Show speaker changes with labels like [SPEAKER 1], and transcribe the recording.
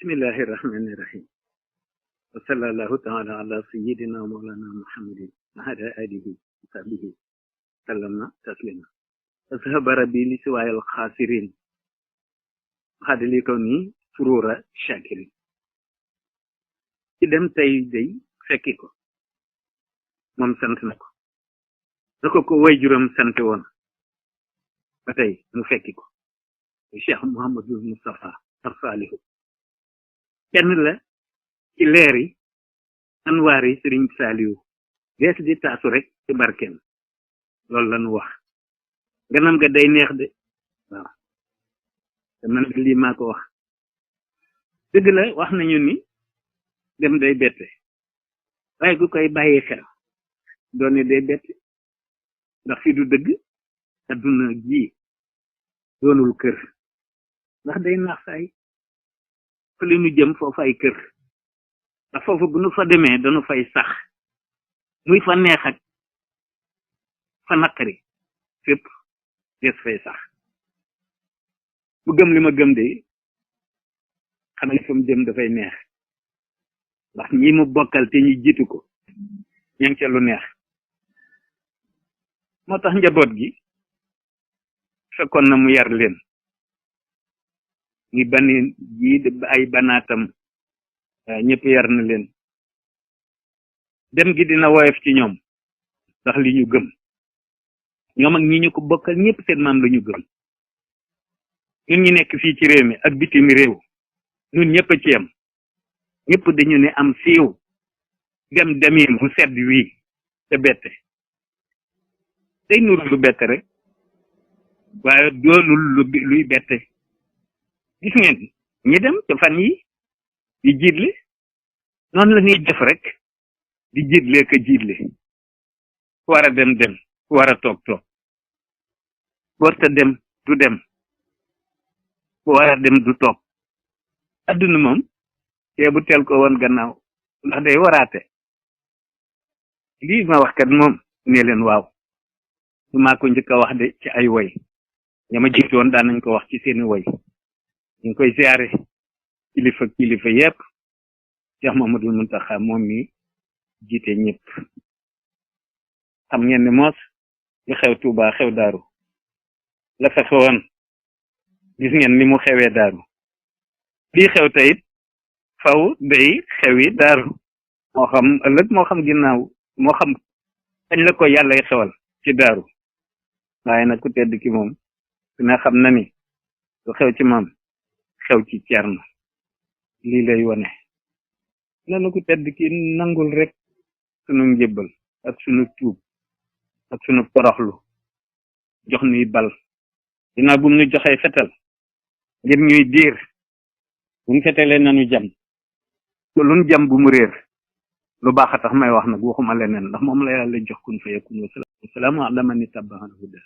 [SPEAKER 1] bismillahi rahmani rahim wa sallallahu taala ala sayyidina mawlana muhammadin wa ala alihi wa sahbihi sallama taslima ashaba rabbi li siwaayal xaasirin xaadali kaw ni furura shakirin ci dem tey day fekki ko moom sant na ko da ko way juróom sant woon ba tey mu fekki ko Cheikh Mouhamadul Moustapha Saalihu kenn la ci leeri anwaar yi Sëriñ Saalihu dees di taasu rek ci barkeem loolu lañu wax ganam ga day neex de waaw te man lii maa ko wax dëgg la wax nañu ni dem day bette waaye ku koy bàyyi xel doone day bette ndax fi du dëgg adduna ji doonul kër ndax day naax saay fa li nu jëm foofu ay kër ndax foofu bu nu fa demee dañu fay sax muy fa neex ak fa naqari fépp des fay sax bu gëm li ma gëm de xam ne fa mu jëm dafay neex ndax ñi mu bokkal te ñu jiitu ko ña ngi ca lu neex moo tax njaboot gi fekkoon na mu yar leen ngi bani ji ay banaatam ñëpp yar na leen dem gi dina woyof ci ñoom ndax li ñu gëm ñoom ak ñi ñu ko bokkal ñëpp seen maam la ñu gëm ñun ñi nekk fii ci réew mi ak bitim réew ñun ñëpp a ci yam ñëpp dañu ne am siiw dem demin mu sedd wii te bette day nuru lu bette rek waaye doonul luy bette gis ngeen ñi dem ca fan yi di jiitle noonu la ñuy def rek di jiitle ka jiitle ku war a dem dem ku war a toog toog warta dem du dem ku war a dem du toog adduna moom te bu teel ko woon gannaaw ndax day waraate lii ma wax kat moom ne leen waaw su maa ko njëkk a wax de ci ay woy ñama jiitu woon daan nañ ko wax ci seeni woy ñu ngi koy ziare kilifa yépp Cheikh Mouhamadoul Mountakha moom mi jiite ñëpp xam ngeen ne moos li xew Touba xew daaru la fa xewoon gis ngeen ni mu xewee daaru lii xew tayit faw day xewi daaru moo xam ëllëg moo xam ginnaaw moo xam kañ la ko yàllay xewal ci daaru waaye nag ku tedd ki moom dina xam na ni lu xew ci maam xew ci Cerno lii lay wone nanu ku tedd ki nangul rek sunu njëbbal ak sunu tuub ak sunu toroxlu jox nuy bal dinaa bum nu joxee fetal ngir ñuy diir bu mu fetalee nanu jam te luñ jam bu mu réer lu baax a tax may wax nag waxuma leneen ndax moom la yàlla jox kun fa yakun wa salaamu ala man ittaba'a al huda